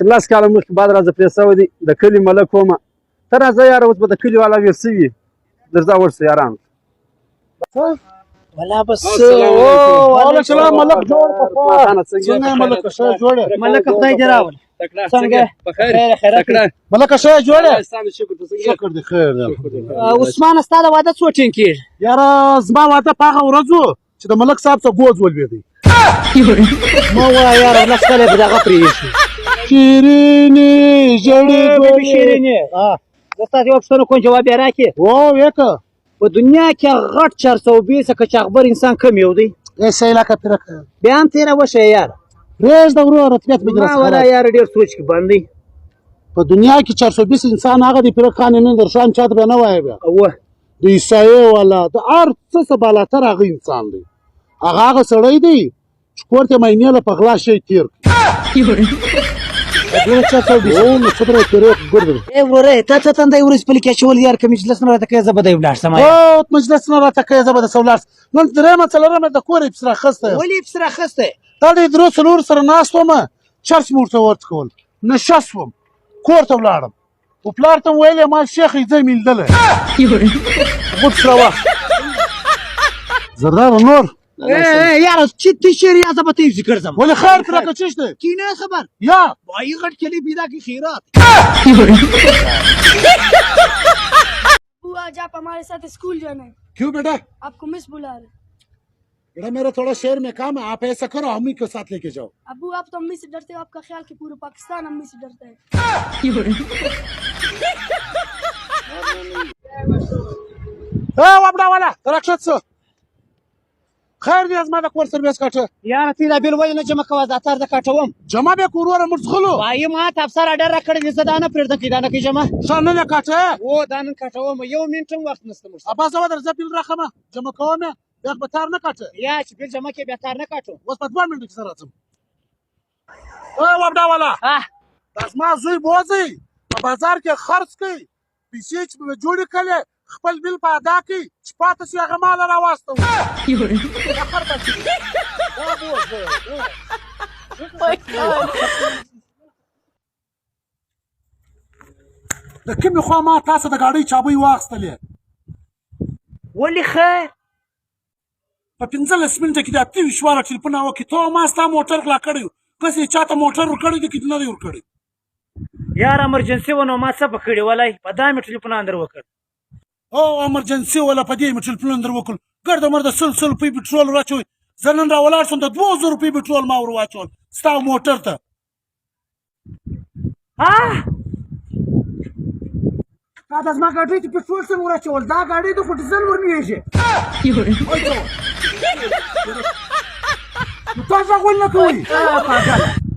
10 کاله مخکې باد راځه پرې سوی دی، د کلي ملک ومه. ته راځه یاره، اوس به د کلي والا ویر سوي. درځه ورسو یاران. ولا بس. وعلیکم سلام ملک، جوړ په خوا؟ څنګه ملک، ښه جوړ؟ ملک، خدای دې راول. څنګه؟ په خیر، خیرات. ملک، ښه جوړ؟ شکر دی، خیر دی. عثمان، ستا د واده څو ټینګ کېږي؟ یاره، زما واده په هغه ورځ و چې د ملک صاحب څخه ګوز ولوېدی. ما وایه یاره، 10 کاله به دغه پرې ایښي. شیرینې ژړې. بي بي شیرینې، زه ستاسو یوه پوښتنه کوم، جواب یې راکړې. و ویکه. په دنیا کې غټ 420 قاچاقبر انسان کم یو دی؟ ایسه علاقه پیرکه. بیا هم تېره وشه یاره. پرېږده وروره، طبیعت به دې ما راڅخه ولا خراب. یاره، ډېر سوچ کې بند دی. په دنیا کې 420 انسان هغه دی پیرک خان، نن درشان چاته به نه وایي بیا. اوه. د عیسایې والا د هر څه څه بالاتر هغه انسان دی. هغه هغه سړی دی چې کور ته ماینې له په غلا شی تېر کړي. دونه 420؟ او نو څومره تېرې ګرځي. ای وروره، تا څه تندی ورځ پلي کې اچول یار، که مجلس نه راته کوې، زه به دی ولاړ شم. او مجلس نه راته کوې، زه به د ولاړ شم. نن درېیمه څلورمه د کور یې پسې راخستی یم. ولې یې پسې راخستی؟ دا د درو څلور سره ناست وم، چرس مې ورته ورڅکول، نشه سوم، کور ته ولاړم او پلار ته مې ویلې ما شیخ یې ځای مې لیدلی، غوټ سره واخ زردار نور. یاره، چې ته شعر یا زه به ته یې ګرځم. ولې، خیر ترې که چیش دی؟ کینه خبر. یا. وایي غټ کلی پیدا کی خیرات. ابو، आज आप हमारे साथ स्कूल जाना है। क्यों बेटा? आपको मिस बुला रहे। बेटा, मेरा थोड़ा शहर में काम है, आप ऐसा करो, अम्मी के साथ लेके जाओ। अब्बू, आप तो अम्मी से डरते हो, आपका ख्याल कि पूरा पाकिस्तान अम्मी से डरता है। ए وابډا والا، راکښته شه. خیر دی، زما د کور سرویس کاټه. یاره، ته دا بیل ولې نه جمع کوه؟ دا تار د کاټوم. جمع به کور وره موږ ځغلو. وایي ما ته افسر اډر راکړی دی، زه دا نه پرېږدم که دا نه کوي جمع. ښه، نن یې کاټه. و دا نن کاټوم، یو منټ هم وخت نشته موږ سره. ابا، زه ودر، زه بیل راخمه جمع کوم یې، بیا به تار نه کاټه. یا چې بیل جمع کې، بیا تار نه کاټو. اوس په 2 منټو کې سره راځم. ای وابډا والا، دا زما زوی بوځئ، په بازار کې خرڅ کړئ، پیسې چې به جوړې کړې، خپل بیل په ادا کړئ، چې پاتې شي هغه مال راواستوئ. دا خر بچی دی. دا بوځئ. د کومې خوا ما تاسو د ګاډۍ چابۍ واخیستلې؟ ولې، خیر؟ په 15 منټه کې د 28 واره ټلیفون وکړي، ته ما ستا موټر غلا کړی و، کسې یې چاته موټر ورکړی دی که نه دی ورکړی؟ یار، امرجنسي و نو ما څه په کړی ولای، په دا مې ټلیفون اندر وکړ. او امرجنسي ولا، په دې مې ټلیفون در وکړ. ګرده مرده، سل سل روپۍ پټرول راچوي. زه نن را ولاړ شوم، د 2000 روپۍ پټرول ما ور واچول ستا موټر ته. ها، تا د زما ګاډۍ ته پټرول څنګه وراچول؟ دا ګاډۍ د خو ډیزل ورنیږي. نو تا غږ ولې نه کوئ؟ پاګله.